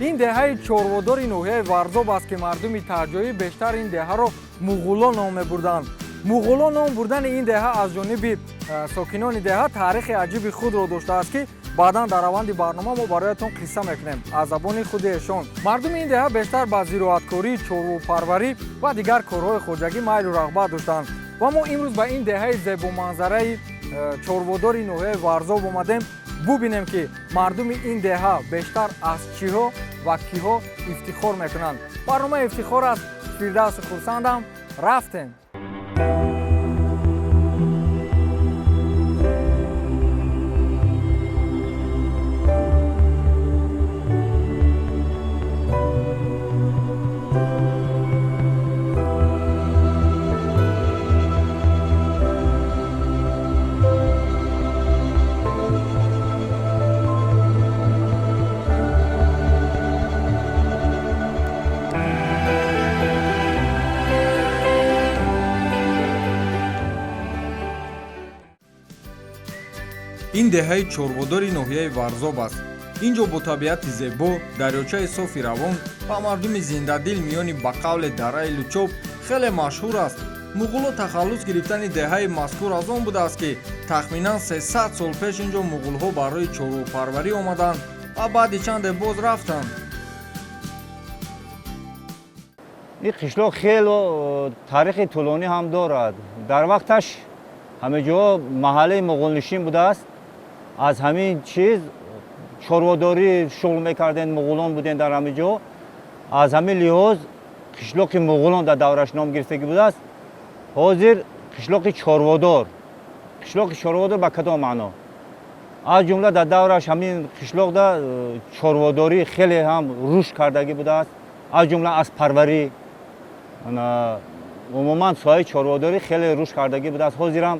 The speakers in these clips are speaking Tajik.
Ин деҳаи чорводори ноҳияи Варзоб аст, ки мардуми таҳҷоӣ бештар ин деҳаро Муғуло ном мебурданд. Муғуло ном бурдани ин деҳа аз ҷониби сокинони деҳа таърихи аҷиби худро доштааст, ки баъдан дар раванди барнома мо бароятон қисса мекунем аз забони худи эшон. Мардуми ин деҳа бештар ба зироаткорӣ, чорвопарварӣ ва дигар корҳои хоҷагӣ майлу рағбат доштанд. Ва мо имрӯз ба ин деҳаи зебоманзараи чорводори ноҳияи Варзоб омадем, бубинем, ки мардуми ин деҳа бештар аз чиҳо ва киҳо ифтихор мекунанд. Барномаи Ифтихор аст, Фирдавси Хурсандам. Рафтем. Ин деҳаи чорводори ноҳияи Варзоб аст. Ин ҷо бо табиати зебо, дарёчаи софи равон ва мардуми зиндадил миёни ба қавле дараи Лучоб хеле машҳур аст. Муғуло тахаллус гирифтани деҳаи мазкур аз он будааст, ки тахминан 300 сол пеш ин ҷо муғулҳо барои чорвопарварӣ омаданд ва баъди чанде боз рафтанд. Ин қишлоқ хело таърихи тӯлонӣ ҳам дорад. Дар вақташ ҳамаҷо маҳаллаи муғулнишин будааст. Аз ҳамин чиз чорводорӣ шуғл мекардем, муғулон будем дар ҳамин ҷо. Аз ҳамин лиҳоз қишлоқи муғулон дар давраш ном гирифтагӣ будааст. Ҳозир қишлоқи чорводор. Қишлоқи чорводор ба кадом маъно? Аз ҷумла дар давраш ҳамин қишлоқда чорводорӣ хеле ҳам рушд кардагӣ будааст, аз ҷумла аспарварӣ. Умуман соҳаи чорводорӣ хеле рушд кардагӣ будааст. Ҳозирам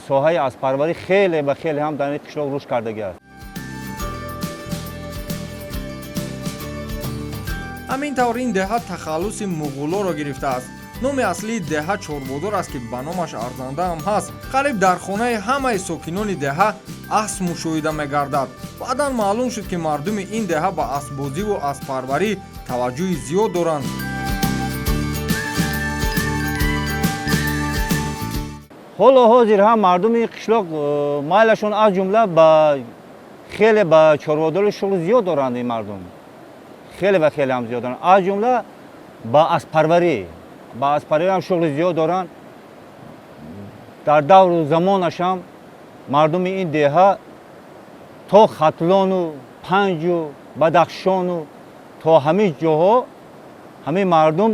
соҳаи аспарварӣ хеле ба хеле ҳам дар ин қишлоқ рушд кардагӣ аст. Ҳамин тавр ин деҳа тахаллуси муғулоро гирифтааст. Номи аслии деҳа Чорводор аст, ки ба номаш арзандаам ҳаст. Қариб дар хонаи ҳамаи сокинони деҳа асп мушоҳида мегардад. Баъдан маълум шуд, ки мардуми ин деҳа ба аспбозиву асппарварӣ таваҷҷӯҳи зиёд доранд. Ҳоло ҳозир ҳам мардуми қишлоқ майлашон аз ҷумла ба хеле ба чорводорӣ шуғл зиёд доранд. Ин мардум хеле ва хеле ҳам зиёд доранд, аз ҷумла ба аспарварӣ, ба аспарварӣ ҳам шуғли зиёд доранд. Дар давру замонаш ҳам мардуми ин деҳа то Хатлону Панҷу Бадахшону то ҳамин ҷоҳо ҳамин мардум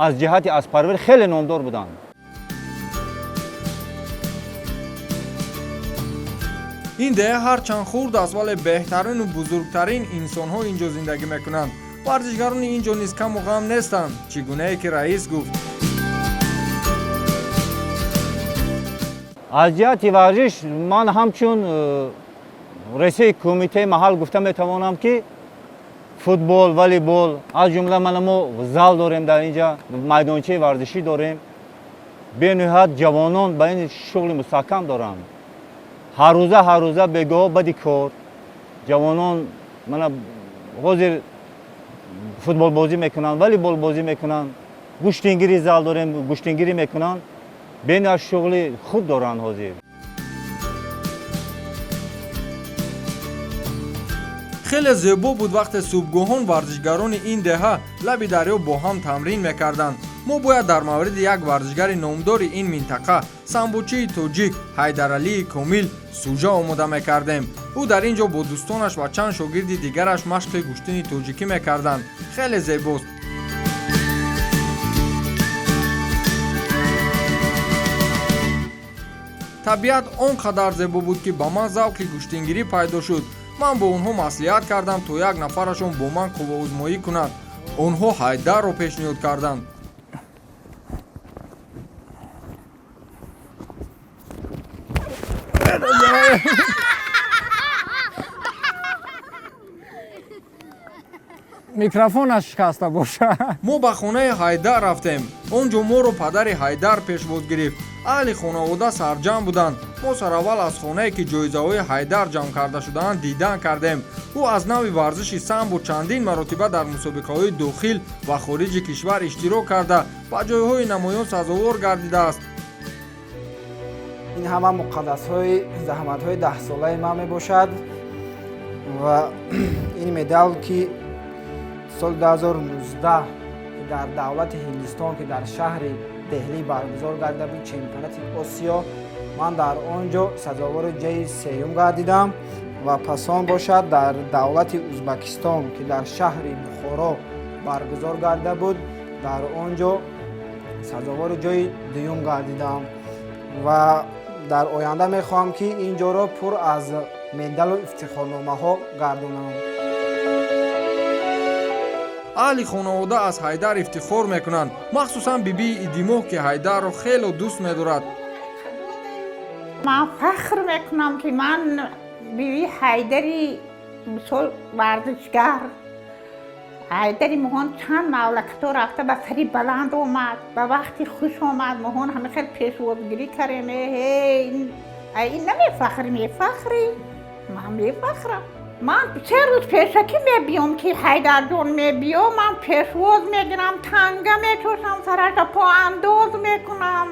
аз ҷиҳати аспарварӣ хеле номдор буданд. Ин деҳа ҳарчанд хурд аст, вале беҳтарину бузургтарин инсонҳо ин ҷо зиндагӣ мекунанд. Варзишгарони ин ҷо низ каму ғам нестанд, чӣ гунае ки раис гуфт. Аз ҷиҳати варзиш ман ҳамчун раиси кумитаи маҳал гуфта метавонам, ки футбол, волейбол, аз ҷумла мана мо зал дорем дар инҷа, майдончаи варзишӣ дорем. Бениҳоят ҷавонон ба ин шуғли мустаҳкам доранд. Ҳаррӯза, ҳаррӯза бегоҳ баъди кор ҷавонон мана ҳозир футболбозӣ мекунанд, волейболбозӣ мекунанд, гӯштингирӣ зал дорем, гӯштингирӣ мекунанд. Бениҳоят шуғли хуб доранд ҳозир. Хеле зебо буд, вақте субҳгоҳон варзишгарони ин деҳа лаби дарё бо ҳам тамрин мекарданд. Мо бояд дар мавриди як варзишгари номдори ин минтақа, самбочии тоҷик Ҳайдаралии Комил сужа омода мекардем. Ӯ дар ин ҷо бо дӯстонаш ва чанд шогирди дигараш машқи гӯштини тоҷикӣ мекарданд. Хеле зебост. Табиат он қадар зебо буд, ки ба ман завқи гӯштингирӣ пайдо шуд. Ман бо онҳо маслиҳат кардам, то як нафарашон бо ман қувваозмоӣ кунад. Онҳо Ҳайдарро пешниҳод карданд. Микрофонаш шикаста боша. Мо ба хонаи Ҳайдар рафтем. Он ҷо моро падари Ҳайдар пешвоз гирифт. Аҳли хонавода сарҷамъ буданд. Мо сараввал аз хонае, ки ҷоизаҳои Ҳайдар ҷамъ карда шудаанд, дидан кардем. Ӯ аз навъи варзиши самбо чандин маротиба дар мусобиқаҳои дохил ва хориҷи кишвар иштирок карда, ба ҷойҳои намоён сазовор гардидааст. Ин ҳама муқаддасҳои заҳматҳои 10-солаи ман мебошад ва ин медал, ки соли 2019 дар давлати Ҳиндустон, ки дар шаҳри Деҳлӣ баргузор гардида буд чемпионати Осиё, ман дар он ҷо сазовори ҷойи сеюм гардидам ва пасон бошад, дар давлати Узбакистон, ки дар шаҳри Бухоро баргузор гардида буд, дар он ҷо сазовори ҷойи дуюм гардидам ва дар оянда мехоҳам, ки ин ҷоро пур аз медалу ифтихорномаҳо гардонам. Аҳли хонавода аз Ҳайдар ифтихор мекунанд, махсусан бибии Идимоҳ, ки Ҳайдарро хело дӯст медорад. Ман фахр мекунам, ки ман биби Ҳайдари, мисол, варзишгар. Ҳайдари моҳон чанд мамлакатҳо рафта, ба сари баланд омад, ба вақти хуш омад. Моҳон ҳама хел пешвозгирӣ кардем. Ин намефахрӣ? Мефахрӣ, ман мефахрам. Ман 3 рӯз пешакӣ мебиём, ки Ҳайдарҷон мебиё, ман пешвоз мегирам, танга мечошам сараша, поандоз мекунам.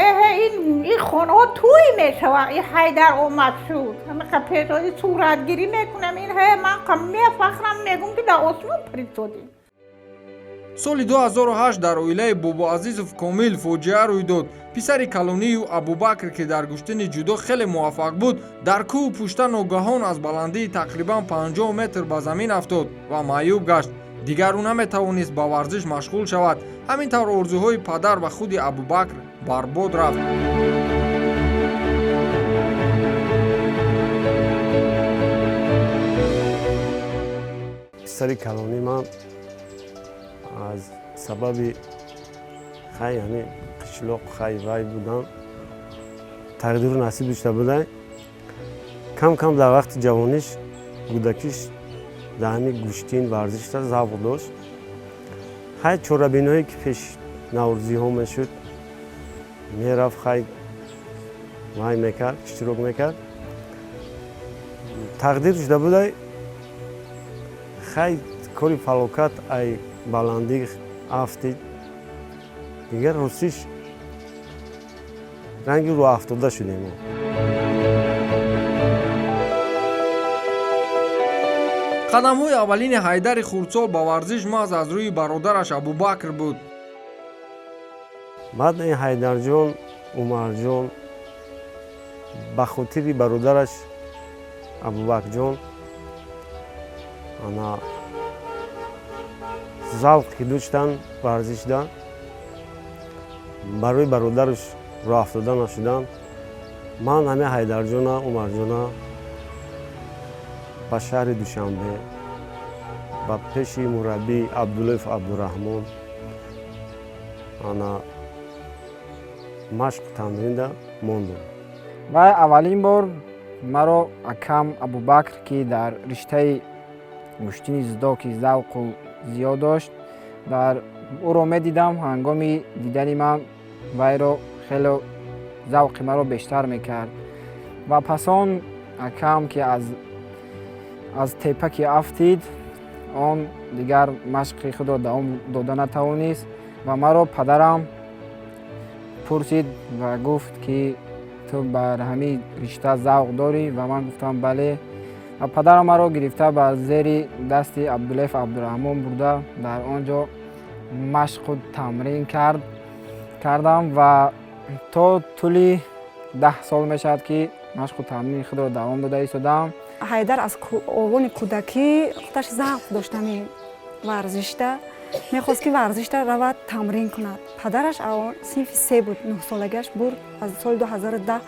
Эҳе, ин хонаҳо тӯй мешава, ин Ҳайдар омад шуд, ҳамиқа пешвози, суратгирӣ мекунам. Ин ҳе, ман мефахрам, мегӯм, ки дар осмон паритодем. Соли 2008 дар оилаи Бобоазизов Комил фоҷиа рӯй дод. Писари калонии ӯ Абубакр, ки дар гӯштини ҷудо хеле муваффақ буд, дар кӯҳу пушта ногаҳон аз баландии тақрибан 50 метр ба замин афтод ва маъюб гашт. Дигар ӯ наметавонист ба варзиш машғул шавад. Ҳамин тавр орзуҳои падар ва худи Абубакр барбод рафт. Писари калонии ман аз сабаби хай ҳамин қишлоқ, хай вай будан, тақдиру насиб дошта будай, кам кам дар вақти ҷавониш, кӯдакиш дар ҳамин гӯштин варзишта завқ дошт. Хай, чорабиниҳое ки пеш наврӯзиҳо мешуд, мерафт, хай вай мекард, иштирок мекард. Тақдир шуда будай, хай, кори фалокат, ай баландӣ афтид. Дигар ростиш, ранги рӯафтода шудем. Қадамҳои аввалини Ҳайдари хурдсол ба варзиш маҳз аз рӯи бародараш Абубакр буд. Баъд ин Ҳайдарҷон, Умарҷон ба хотири бародараш Абубакрҷон ана завқ ки доштан варзишда, барои бародараш роҳафтода нашудан, ман ҳамин Ҳайдарҷона, Умарҷона ба шаҳри Душанбе, ба пеши мураббӣ Абдуллоев Абдураҳмон ана машқу тамринда мондум. Ва аввалин бор маро акам Абубакр, ки дар риштаи гӯштини дзюдо ки завқу зиёд дошт, дар ӯро медидам. Ҳангоми дидани ман вайро хеле завқи маро бештар мекард. Ва пас он акам ки аз тепа ки афтид, он дигар машқи худро давом дода натавонист ва маро падарам пурсид ва гуфт, ки ту бар ҳамин ришта завқ дорӣ? Ва ман гуфтам, бале. Ва падарам маро гирифта, ба зери дасти Абдуллоев Абдураҳмон бурда, дар он ҷо машқу тамрин кардам ва то тӯли 10 сол мешавад, ки машқу тамрини худро давом дода истодаам. Ҳайдар аз овони кӯдакӣ худаш завқ дошт ҳамин варзишда, мехост, ки варзишда равад, тамрин кунад. Падараш синфи се буд, 9-солагиаш бурд аз соли 2010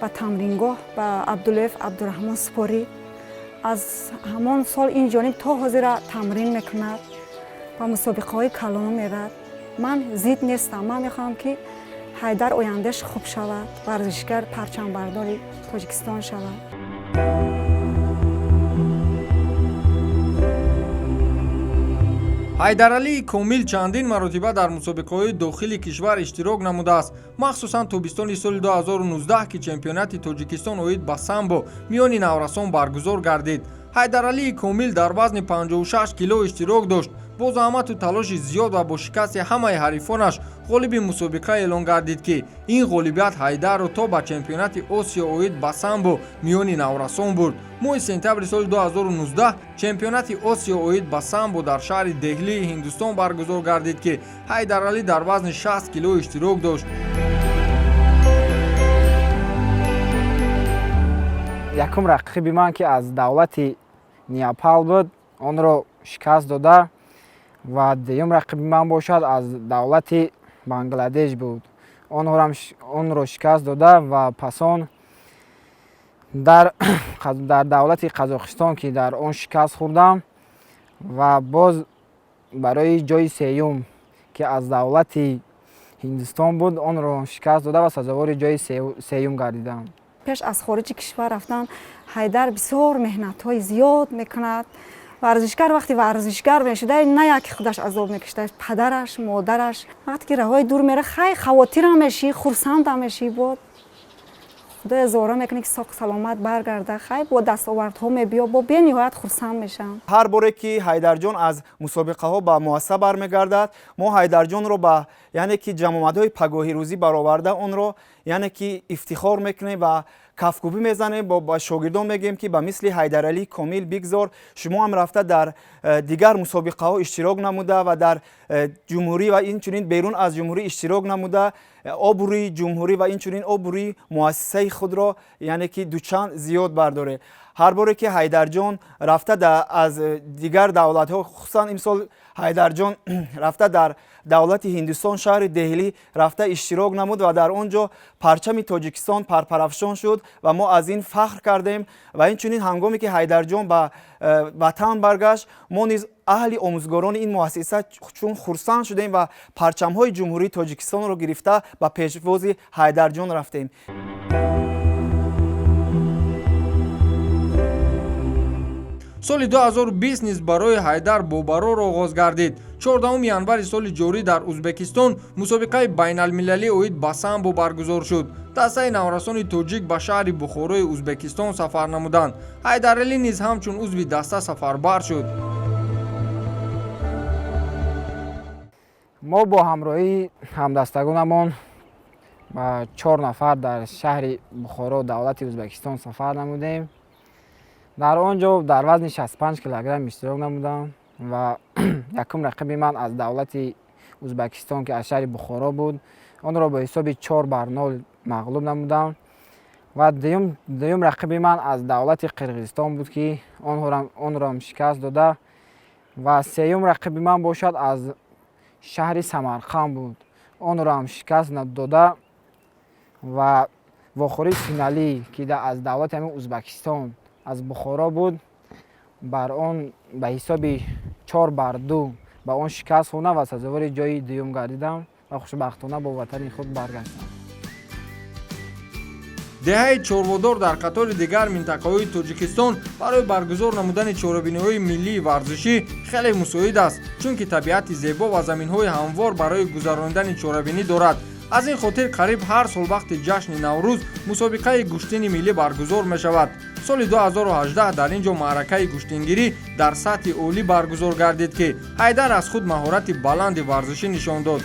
ба тамрингоҳ, ба Абдуллоев Абдураҳмон супорид. Аз ҳамон сол ин ҷониб то ҳозира тамрин мекунад, ба мусобиқаҳои калон мерад. Ман зид нестам. Ман мехоҳам, ки Ҳайдар ояндааш хуб шавад, варзишгар, парчамбардори Тоҷикистон шавад. Ҳайдаралии Комил чандин маротиба дар мусобиқаҳои дохили кишвар иштирок намудааст, махсусан тобистони соли 2019, ки чемпионати Тоҷикистон оид ба самбо миёни наврасон баргузор гардид. Ҳайдаралии Комил дар вазни 56 кило иштирок дошт. Бо заҳмату талоши зиёд ва бо шикасти ҳамаи ҳарифонаш ғолиби мусобиқа эълон гардид, ки ин ғолибият Ҳайдарро то ба чемпионати Осиё оид ба самбо миёни наврасон бурд. Моҳи сентябри соли 2019 чемпионати Осиё оид ба самбо дар шаҳри Деҳлии Ҳиндустон баргузор гардид, ки Ҳайдаралӣ дар вазни 60 кило иштирок дошт. Якум рақиби ман, ки аз давлати Непал буд, онро шикаст дода ва дуюм рақиби ман бошад, аз давлати Бангладеш буд, онро шикаст дода ва пас он дар давлати Қазоқистон, ки дар он шикаст хӯрдам, ва боз барои ҷои сеюм, ки аз давлати Ҳиндустон буд, онро шикаст дода ва сазовори ҷои сеюм гардидам. Пеш аз хориҷи кишвар рафтан Ҳайдар бисёр меҳнатҳои зиёд мекунад. Варзишгар вақте варзишгар мешуда, на яке худаш азоб мекашида, падараш, модараш. Вақте ки роҳҳои дур мера, хай, хавотирам мешӣ, хурсандам мешӣ, бо Худоя зора мекунӣ, ки соқ саломат баргарда, хай, бо дастовардҳо мебиё, бо бениҳоят хурсанд мешавам. Ҳар боре ки Ҳайдарҷон аз мусобиқаҳо ба муассиса бармегардад, мо Ҳайдарҷонро ба, яъне ки, ҷамъомадҳои пагоҳирӯзӣ бароварда, онро, яъне ки, ифтихор мекунем ва кафкӯбӣ мезанем. Ба шогирдон мегӯем, ки ба мисли Ҳайдаралии Комил бигзор шумо ҳам рафта дар дигар мусобиқаҳо иштирок намуда ва дар ҷумҳурӣ ва инчунин берун аз ҷумҳурӣ иштирок намуда, обрӯи ҷумҳурӣ ва инчунин обрӯи муассисаи худро, яъне ки, дучанд зиёд бардоред. Ҳар боре ки Ҳайдарҷон рафта аз дигар давлатҳо, хусусан имсол Ҳайдарҷон рафта дар давлати Ҳиндустон, шаҳри Деҳлӣ рафта иштирок намуд ва дар он ҷо парчами Тоҷикистон парпарафшон шуд ва мо аз ин фахр кардем. Ва инчунин ҳангоме ки Ҳайдарҷон ба ватан баргашт, мо низ, аҳли омӯзгорони ин муассиса, чун хурсанд шудем ва парчамҳои Ҷумҳурии Тоҷикистонро гирифта ба пешвози Ҳайдарҷон рафтем. Соли 2020 низ барои Ҳайдар бобарор оғоз гардид. 14 январи соли ҷорӣ дар Узбекистон мусобиқаи байналмилалӣ оид ба самбо баргузор шуд. Дастаи наврасони тоҷик ба шаҳри Бухорои Узбекистон сафар намуданд. Ҳайдаралӣ низ ҳамчун узви даста сафарбар шуд. Мо бо ҳамроҳии ҳамдастагонамон ба чор нафар дар шаҳри Бухоро, давлати Узбекистон, сафар намудем. Дар он ҷо дар вазни 65 килограмм иштирок намудам ва якум рақиби ман аз давлати Узбекистон, ки аз шаҳри Бухоро буд, онро бо ҳисоби 4 бар 0 мағлуб намудам ва дуюм рақиби ман аз давлати Қирғизистон буд, ки онроам шикаст дода, ва сеюм рақиби ман бошад, аз шаҳри Самарқанд буд, онроам шикаст дода ва вохӯрии финалӣ, ки аз давлати ҳамин Узбекистон, аз Бухоро буд, бар он ба ҳисоби 4 бар 2 ба он шикаст хӯрдам ва сазовори ҷои дуюм гардидам ва хушбахтона бо ватани худ баргаштам. Деҳаи Чорводор дар қатори дигар минтақаҳои Тоҷикистон барои баргузор намудани чорабиниҳои миллии варзишӣ хеле мусоид аст, чунки табиати зебо ва заминҳои ҳамвор барои гузаронидани чорабинӣ дорад. Аз ин хотир қариб ҳар сол вақти ҷашни Наврӯз мусобиқаи гӯштини миллӣ баргузор мешавад. Соли 2018 дар ин ҷо маъракаи гӯштингирӣ дар сатҳи олӣ баргузор гардид, ки Ҳайдар аз худ маҳорати баланди варзишӣ нишон дод.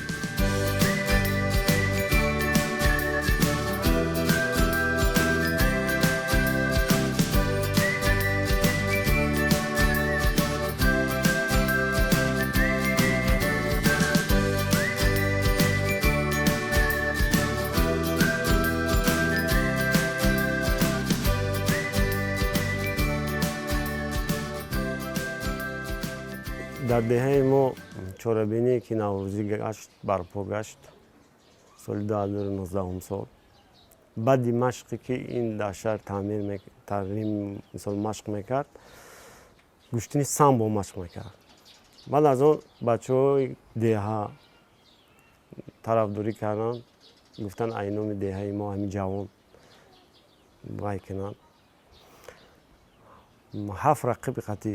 Дар деҳаи мо чорабиние ки наврӯзӣ гашт, барпо гашт соли 2019 сол, баъди машқе ки ин дар шаҳр таъмир, мисол, машқ мекард, гӯштини самбо машқ мекард. Баъд аз он бачаҳои деҳа тарафдорӣ карданд, гуфтанд, ай номи деҳаи мо ҳамин ҷавон вай кунанд. Ҳафт рақиби қатъӣ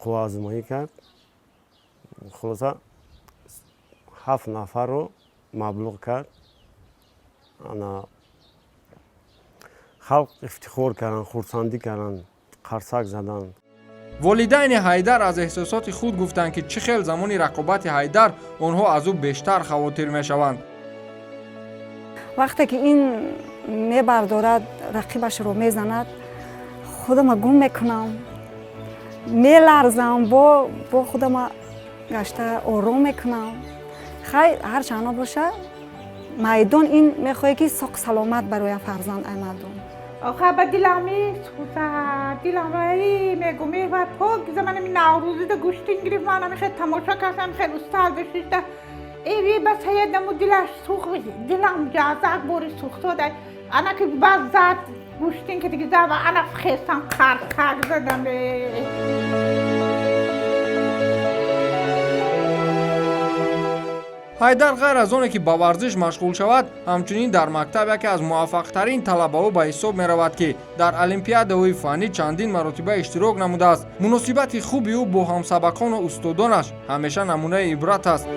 қувваазмоӣ кард. Хулоса, ҳафт нафарро маблуғ кард. Ана халқ ифтихор карданд, хурсандӣ карданд, қарсак заданд. Волидайни Ҳайдар аз эҳсосоти худ гуфтанд, ки чӣ хел замони рақобати Ҳайдар онҳо аз ӯ бештар хавотир мешаванд. Вақте ки ин мебардорад, рақибашро мезанад, худама гум мекунам, меларзам, бо худама гашта ором мекунам. Хай, ҳарчанд набоша, майдон ин мехоҳе, ки соқ саломат барои фарзанд ай мардум. Охир ба дилам месӯзад, дилам вай мегум ва пок замани наврӯзида гӯштин гирифт, ман ҳами хел тамошо кардам, хел устад шишта эви ба саядаму дилаш сӯхт, дилам ҷазак бори сӯхтода. Ана ки баъд зад гӯштин ки диги зад, ана хестам, қарсак задам. Ҳайдар ғайр аз оне ки ба варзиш машғул шавад, ҳамчунин дар мактаб яке аз муваффақтарин талабаҳо ба ҳисоб меравад, ки дар олимпиадаҳои фаннӣ чандин маротиба иштирок намудааст. Муносибати хуби ӯ бо ҳамсабақону устодонаш ҳамеша намунаи ибрат аст.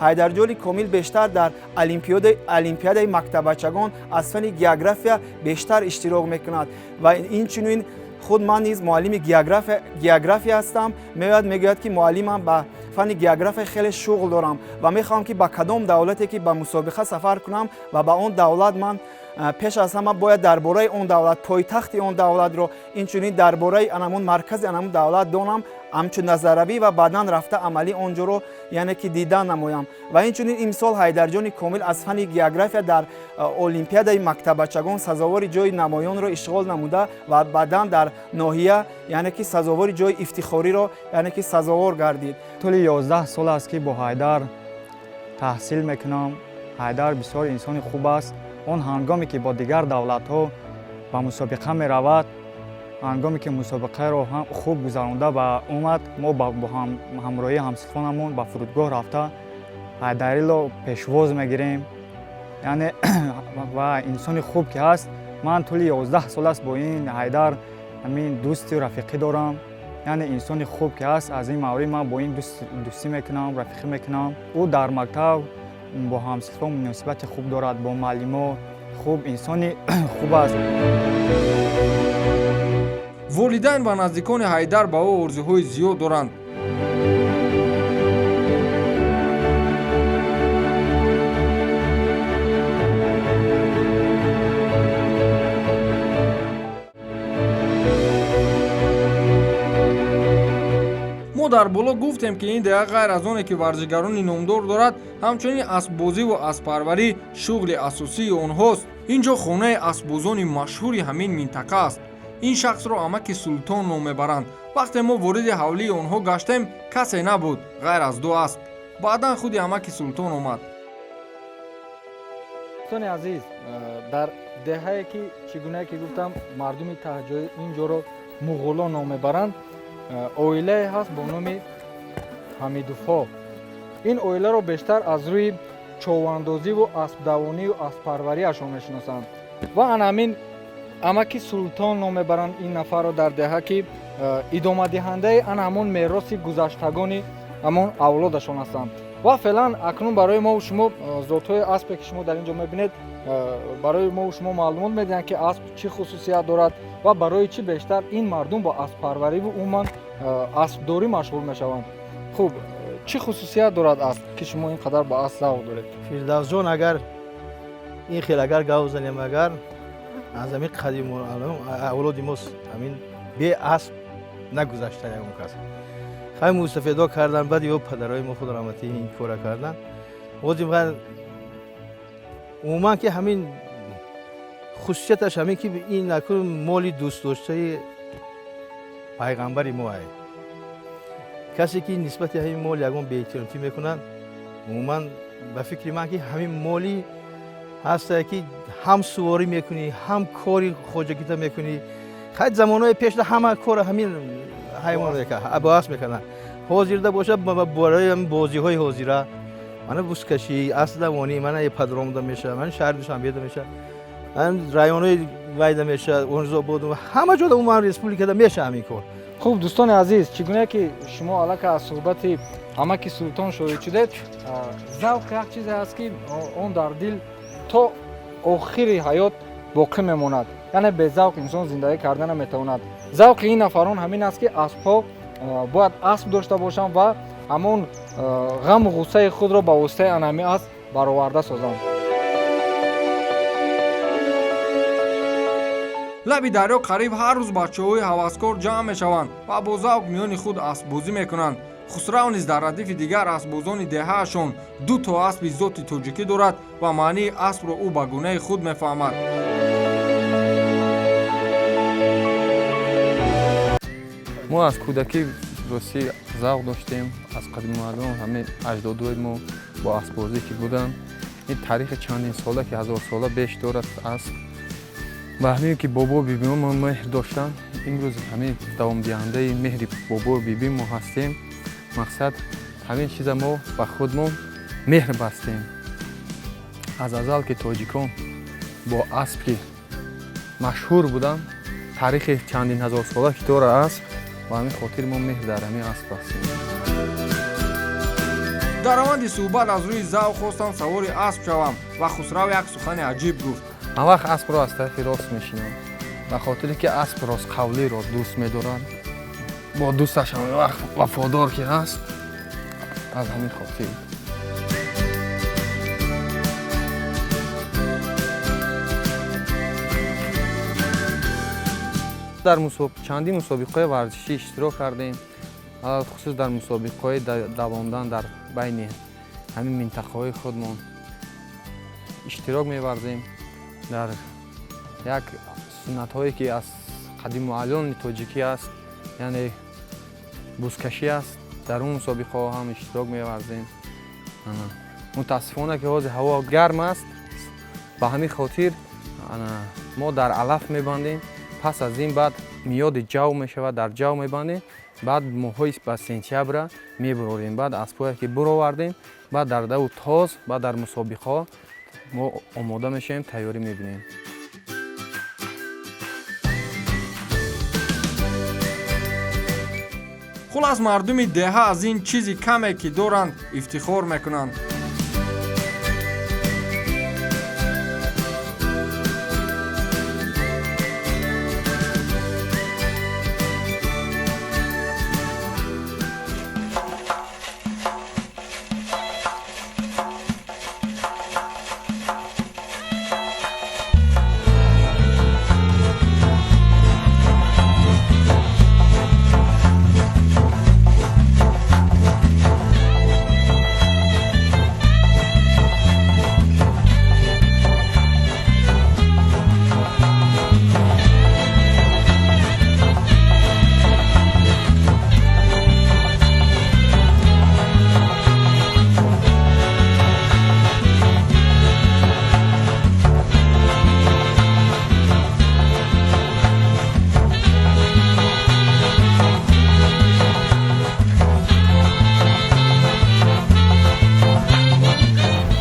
Ҳайдарҷони Комил бештар дар олимпиадаи мактаббачагон аз фанни география бештар иштирок мекунад ва инчунин худ ман низ муаллими география ҳастам. Меояд, мегӯяд, ки муаллимам, ба фанни география хеле шуғл дорам ва мехоҳам, ки ба кадом давлате ки ба мусобиқа сафар кунам ва ба он давлат ман пеш аз ҳама бояд дар бораи он давлат, пойтахти он давлатро, инчунин дар бораи анамун маркази анамун давлат донам, ҳамчун назаравӣ ва баъдан рафта амалӣ он ҷоро, яъне ки дидан намоям. Ва инчунин имсол Ҳайдарҷони Комил аз фанни география дар олимпиадаи мактаббачагон сазовори ҷои намоёнро ишғол намуда ва баъдан дар ноҳия, яъне ки сазовори ҷои ифтихориро, яъне ки сазовор гардид. Тӯли 11 сол аст, ки бо Ҳайдар таҳсил мекунам. Ҳайдар бисёр инсони хуб аст. Он ҳангоме ки бо дигар давлатҳо ба мусобиқа меравад, ҳангоме ки мусобиқаро хуб гузаронда ба омад, мо бо ҳамроҳии ҳамсинфонамон ба фурудгоҳ рафта, Ҳайдарило пешвоз мегирем. Яъне ва инсони хуб ки ҳаст. Ман тӯли 11 сол аст бо ин Ҳайдар ҳамин дӯстию рафиқӣ дорам. Яъне инсони хуб ки ҳаст, аз ин маврид ман бо ин дӯстӣ мекунам, рафиқӣ мекунам. Ӯ дар мактаб бо ҳамсинфон муносибати хуб дорад, бо муаллимо хуб, инсони хуб аст. Волидайн ва наздикони Ҳайдар ба ӯ орзуҳои зиёд доранд. Мо дар боло гуфтем, ки ин деҳа ғайр аз оне ки варзишгарони номдор дорад, ҳамчунин аспбозиву асппарварӣ шуғли асосии онҳост. Ин ҷо хонаи аспбозони машҳури ҳамин минтақа аст. Ин шахсро амаки Султон ном мебаранд. Вақте мо вориди ҳавлии онҳо гаштем, касе набуд ғайр аз ду асп. Баъдан худи амаки Султон омад. Дӯстони азиз, дар деҳае ки, чӣ гунае ки гуфтам, мардуми таҳҷоӣ ин ҷоро Муғуло ном мебаранд, оилае ҳаст бо номи Ҳамидовҳо. Ин оиларо бештар аз рӯи човандозиву аспдавонию асппарвариашон мешиносанд ва ана ҳамин амаки Султон ном мебаранд ин нафарро дар деҳа, ки идомадиҳандаи ана ҳамон мероси гузаштагони ҳамон авлодашон ҳастанд. Ва феълан акнун барои мову шумо зотҳои аспе, ки шумо дар ин ҷо мебинед, барои мову шумо маълумот медиҳанд, ки асп чӣ хусусият дорад ва барои чӣ бештар ин мардум ба асппарвариву умуман аспдорӣ машғул мешаванд. Хуб, чӣ хусусият дорад асп, ки шумо ин қадар ба асп завқ доред? Фирдавсҷон, агар ин хел агар гап занем, агар аз ҳамин қадим авлоди мо ҳамин бе асп нагузашта ягон кас. Хай, мӯйсафедо кардан, баъд ё падарои мо, худо раҳматӣ, ин кора кардан. Ҳозир умуман ки ҳамин хусусияташ ҳамин ки ин акун моли дӯстдоштаи пайғамбари мо ай. Касе ки нисбати ҳамин мол ягон беэҳтиромтӣ мекунад, умуман ба фикри ман ки ҳамин моли ҳастае ки ҳам суворӣ мекунӣ, ҳам кори хоҷагита мекунӣ. Хай, замонҳои пешда ҳама кора ҳамин ҳайвон бо асп мекарданд. Ҳозирда бошад, барои бозиҳои ҳозира, мана бузкашӣ, аспдавонӣ, мана ипподромда мешавад, мана шаҳри Душанбеда мешавад. Районҳои вайда мешавад, Онзобод, ҳама ҷода умуман республикада мешавад ҳамин кор. Хуб, дӯстони азиз, чӣ гуна ки шумо аллакай аз суҳбати амаки Султон шоҳид шудед, завқ як чизе аст, ки он дар дил то охири ҳаёт боқӣ мемонад. Яъне безавқ инсон зиндагӣ карда наметавонад. Завқи ин нафарон ҳамин аст, ки аспҳо бояд асп дошта бошанд ва ҳамон ғаму ғуссаи худро ба воситаи анами асп бароварда созанд. Лаби дарё қариб ҳар рӯз бачаҳои ҳаваскор ҷамъ мешаванд ва бо завқ миёни худ аспбозӣ мекунанд. Хусрав низ дар радифи дигар аспбозони деҳаашон ду то аспи зоти тоҷикӣ дорад ва маънии аспро ӯ ба гунаи худ мефаҳмад. Мо аз кӯдакӣ ростӣ завқ доштем, аз қадимуаллон ҳамаи аҷдодои мо бо аспбозӣ ки буданд. Ин таърихи чандин сола ки ҳазорсола беш дорад асп. Ба ҳамин ки бобо бибиҳо мо меҳр доштанд, имрӯз ҳамин давомдиҳандаи меҳри бобо биби мо ҳастем. Мақсад ҳамин чиза мо ба худмон меҳр бастем. Аз азал ки тоҷикон бо асп ки машҳур буданд, таърихи чандин ҳазорсола ки дора асп, ба ҳамин хотир мо меҳр дар ҳамин асп ҳастем. Дар раванди суҳбат аз рӯи завқ хостам савори асп шавам ва Хусрав як сухани аҷиб гуфт. Ҳам вақт аспро аз тарафи рост мешинам, ба хотире ки асп ростқавлиро дӯст медорад, бо дӯсташ ҳамин вақт вафодор ки ҳаст, аз ҳамин хотир. Дар чандин мусобиқаҳои варзишӣ иштирок кардем, хусус дар мусобиқаҳои давондан дар байни ҳамин минтақаҳои худмон иштирок меварзем. Дар як суннатҳое ки аз қадимуаллони тоҷикӣ аст, яъне бузкашӣ аст, дар он мусобиқаҳо ҳам иштирок меварзем. Мутаассифона ки ҳозир ҳаво гарм аст, ба ҳамин хотир мо дар алаф мебандем. Пас аз ин баъд миёди ҷав мешавад, дар ҷав мебандем, баъд моҳҳои ба сентябра мебурорем. Баъд аспҳое ки буровардем, баъд дар даву тоз, баъд дар мусобиқаҳо мо омода мешавем, тайёрӣ мебинем. Хулас, мардуми деҳа аз ин чизи каме ки доранд ифтихор мекунанд.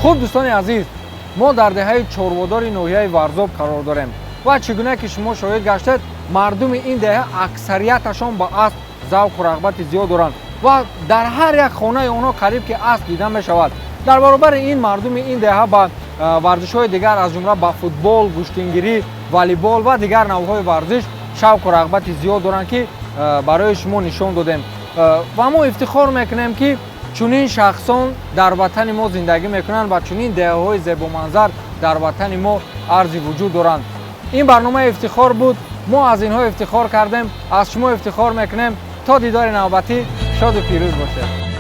Хуб, дӯстони азиз, мо дар деҳаи чорводори ноҳияи Варзоб қарор дорем ва чӣ гуна ки шумо шоҳид гаштед, мардуми ин деҳа аксарияташон ба асп завқу рағбати зиёд доранд ва дар ҳар як хонаи онҳо қариб ки асп дида мешавад. Дар баробари ин мардуми ин деҳа ба варзишҳои дигар, аз ҷумла ба футбол, гӯштингирӣ, волейбол ва дигар навъҳои варзиш шавқу рағбати зиёд доранд, ки барои шумо нишон додем. Ва мо ифтихор мекунем, ки чунин шахсон дар ватани мо зиндагӣ мекунанд ва чунин деҳаҳои зебоманзар дар ватани мо арзи вуҷуд доранд. Ин барномаи ифтихор буд. Мо аз инҳо ифтихор кардем, аз шумо ифтихор мекунем. То дидори навбатӣ шоду пирӯз бошед.